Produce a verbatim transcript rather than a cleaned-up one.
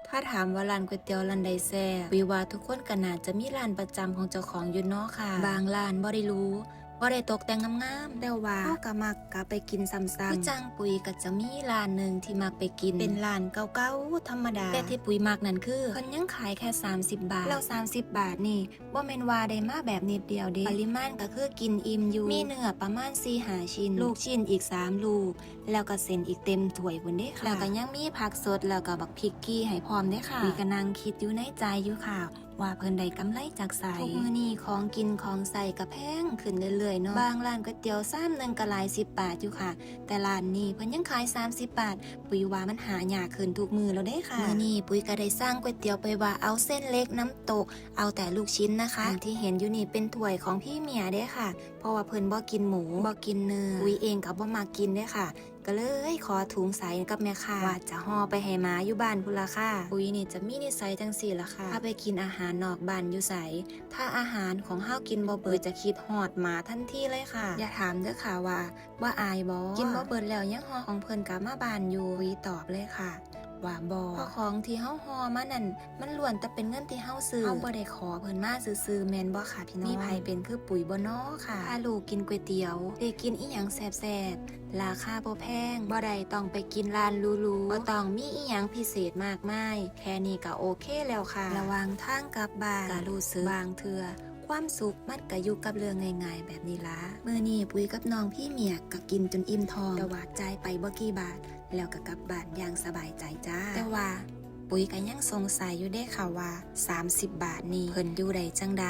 ถ้าถามว่าร้านก๋วยเตี๋ยวร้านใดแซ่บ ปุ้ยว่าทุกคนก็น่าจะมีร้านประจำของเจ้าของอยู่เนาะค่ะ บางร้านบ่ได้หรู บ่ได้ตกแต่งงามๆ แต่ว่าเฮาก็มักกลับไปกินซ้ำๆ คือจั่งปุ้ยก็จะมีร้านหนึ่งที่มักไปกิน เป็นร้านเก่าๆ ธรรมดา แต่ที่ปุ้ยมักนั่นคือ เพิ่นยังขายแค่สามสิบบาท แล้วสามสิบบาทนี่ บ่แม่นว่าได้มาแบบนิดเดียวเด้ ปริมาณก็คือกินอิ่มอยู่ มีเนื้อประมาณสี่ห้าชิ้น ลูกชิ้นอีกสามลูก แล้วก็เส้นอีกเต็มถ้วยพุ้นเด้ค่ะ แล้วก็ยังมีผักสด แล้วก็บักพริกกี้ให้พร้อมเด้ค่ะ ปุ้ยก็นั่งคิดอยู่ในใจอยู่ค่ะ ว่าเพิ่นได้กำไรจากไส ทุกมื้อนี้ของกินของใช้ก็แพงขึ้นเรื่อยๆ เนาะ บางร้านก๋วยเตี๋ยวชามหนึ่งก็หลายสิบบาทอยู่ค่ะ แต่ร้านนี้เพิ่นยังขายสามสิบบาท ปุ้ยว่ามันหายากขึ้นทุกมื้อแล้วเด้ค่ะ มื้อนี้ปุ้ยก็ได้สั่งก๋วยเตี๋ยวไปว่าเอาเส้นเล็กน้ำตก เอาแต่ลูกชิ้นนะคะ อันที่เห็นอยู่นี่เป็นถ้วยของพี่เมียเด้ค่ะ เพราะว่าเพิ่นบ่กินหมู บ่กินเนื้อ ปุ้ยเองก็บ่มักกินเด้ค่ะ ก็เลยขอถุงใสกับแม่ค้า ว่าจะห่อไปให้หมาอยู่บ้านพุ้นล่ะค่ะ ปุ้ยนี่จะมีนิสัยจั่งซี้ล่ะค่ะ ถ้าไปกินอาหารนอกบ้านอยู่ไส ถ้าอาหารของเฮากินบ่เบิด จะคิดฮอดหมาทันทีเลยค่ะ อย่าถามเด้อค่ะว่า บ่อายบ่ กินบ่เบิดแล้วยังห่อของเพิ่นกลับมาบ้านอยู่ ปุ้ยตอบเลยค่ะ ว่าบ่ เพราะของที่เฮาห่อมานั่น มันล้วนแต่เป็นเงินที่เฮาซื้อ เฮาบ่ได้ขอเพิ่นมาซื่อๆ แม่นบ่คะพี่น้อง มีไผเป็นคือปุ้ยบ่น้อค่ะ พาลูกกินก๋วยเตี๋ยว ได้กินอิหยังแซ่บๆ ราคาบ่แพง บ่ได้ต้องไปกินร้านหรูๆ บ่ต้องมีอิหยังพิเศษมากมาย แค่นี้ก็โอเคแล้วค่ะ ระหว่างทางกลับบ้าน ก็รู้สึกบางเทื่อ ความสุขมันก็อยู่กับเรื่องง่ายๆ แบบนี้ล่ะ มื้อนี้ปุ้ยกับน้องพี่เมียก็กินจนอิ่มท้อง แต่ว่าจ่ายไปบ่กี่บาท แล้วก็กลับบ้านอย่างสบายใจจ้า แต่ว่าปุ้ยก็ยังสงสัยอยู่เด้ค่ะว่า สามสิบบาทนี่เพิ่นอยู่ได้จั่งใด